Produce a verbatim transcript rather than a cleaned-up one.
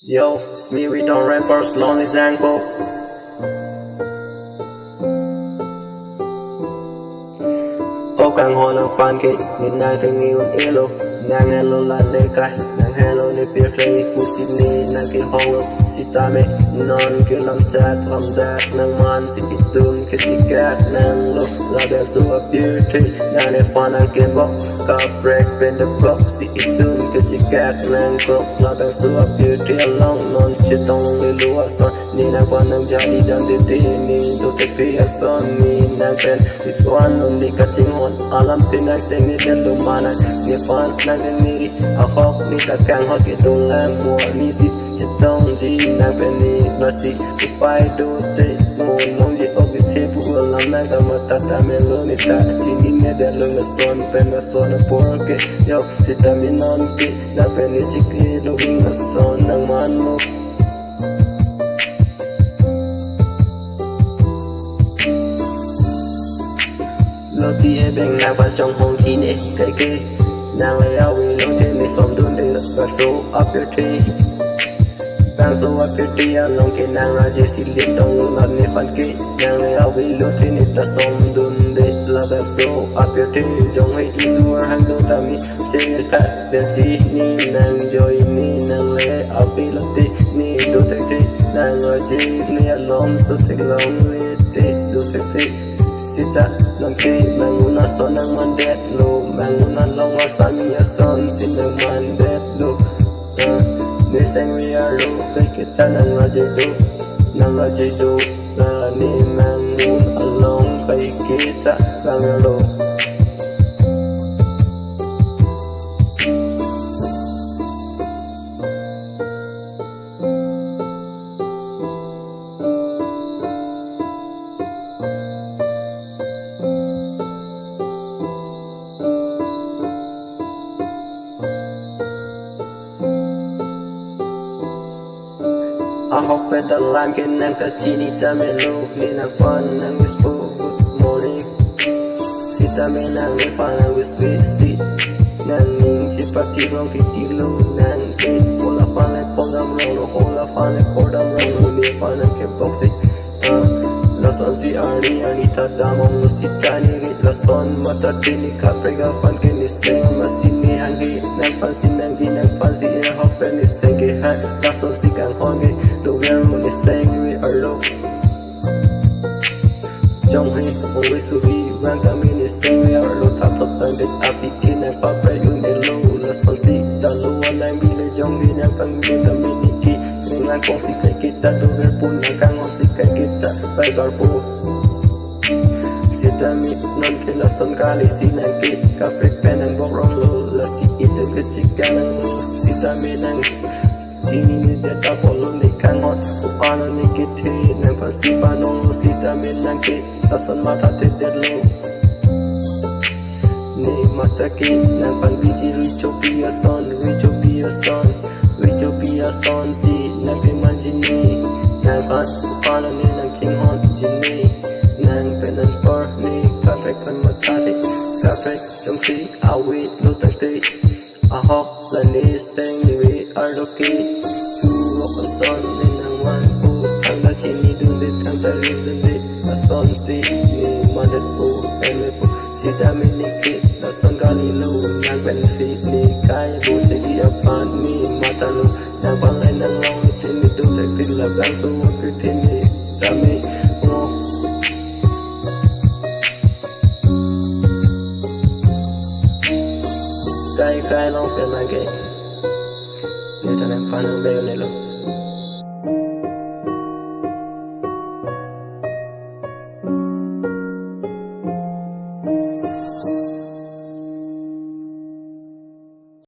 Yo, it's me, Riton Rappers, Lonely Zangko. O kanghon aphan ke, ne nang kengni un-elo, nang helo la lekai, nang helo ne pirthe, pusi ne nang kehonglo, sitame non ke lamchak lamdak, nang man si itum kechikak nanglo, labangso apirthe, nang nephan nang kebok, kaprek pen debok, si itum kechikak nangkok, labangso apirthe along non chetong lelo ason, ne nangphan nang jadi dam tete, ne dothekthek ason, ne nang pen, it's one only kachinghon, alamthe nang tengne den do ma nang, nephan nang tengne ri, ahok ne ta kanghon ke dolang mo, ne si chetongji nang pen ne masi upai dote, mo longji ok kethe pu alam nang ta matha ta melo, ne ta chinine detlo lason pen lason apor ke, yo, sitame non ke, nang pen ne chiklo lason nang man mo. Loti ebeng nang pachong hong kine, kaike nang le awi lote ne somdunde, bangso apirthe. Bangso apirthe along ke nang raje si lintong, lam nephan ke nang le awi lote ne ta somdunde, labangso apirthe jong he isu arhang do tame, cheka benchi ne nang joy ne nang le awi lote ne dothekthek, nang raje ne alom so theklong le te dothekthek. Sita nang ke mangun ason nang mandetlo, mangun along asami ason si nang mandetlo. Ah, ne sengve arlo kaiketa nang raje do, nang raje do, la ne mangun along kaiketa bang arlo. Ahok pen dalan ke nang ta chini ta melo, ne nangphan nang wish po good morning. Sitame nang nephan nang wish wish si, nang ning chepati rong titi lo, nang ke pola phan le pondam rong lo, pola phan le pondam rong lo, nephan nang kebok si. Ah, lason si arni arni ta damong lo, sita ne ri lason matha te, ne kaprek aphan ke ne seng masi ne angke, nangphan si nangji nangphan si ahok pen ne seng ke hai, lason si kanghon ke dover mo ne sengve arlo. Jong he ongve suhi vang tame ne sengve arlo, tha thot tangdet aphi ke nang paprek un-elo, lason si ta lo anang bile jong he nang pangme tame ne ke, nang langkong si kaiketa dover pu, nang kanghon si kaiketa pai bar pu. Sitame non ke lason kali si nang ke kaprek pen nang bok rong lo, lasi itum kechikak nang lo, sitame nang chinine det apotlo ne kanghon, upan ne kethe nangphan si panong lo, sitame nang ke lason matha te detlo. Ne matha ke nangphan biji richopi ason, richopi ason, richopi ason si nang pe manji ne, nangphan upan ne nang chinghonji ne, nang pen nang por ne kaprek pen matha te, kaprek jongsi awi lo tangte. Ahok la ne sengve arlo ke, surok ason ne nang man po, thangta chinidunde, thangta ridunde, lason si ne mandet po, eme po, sitame ne ke lason kali lo, nang pen si ne kai bo cheji aphan ne matha lo, nangphan le nang long te ne dothekthek, labangso apirthe ne tame mo. Kai kai long pen nang ke, ne ta nangphan nang be ne lo.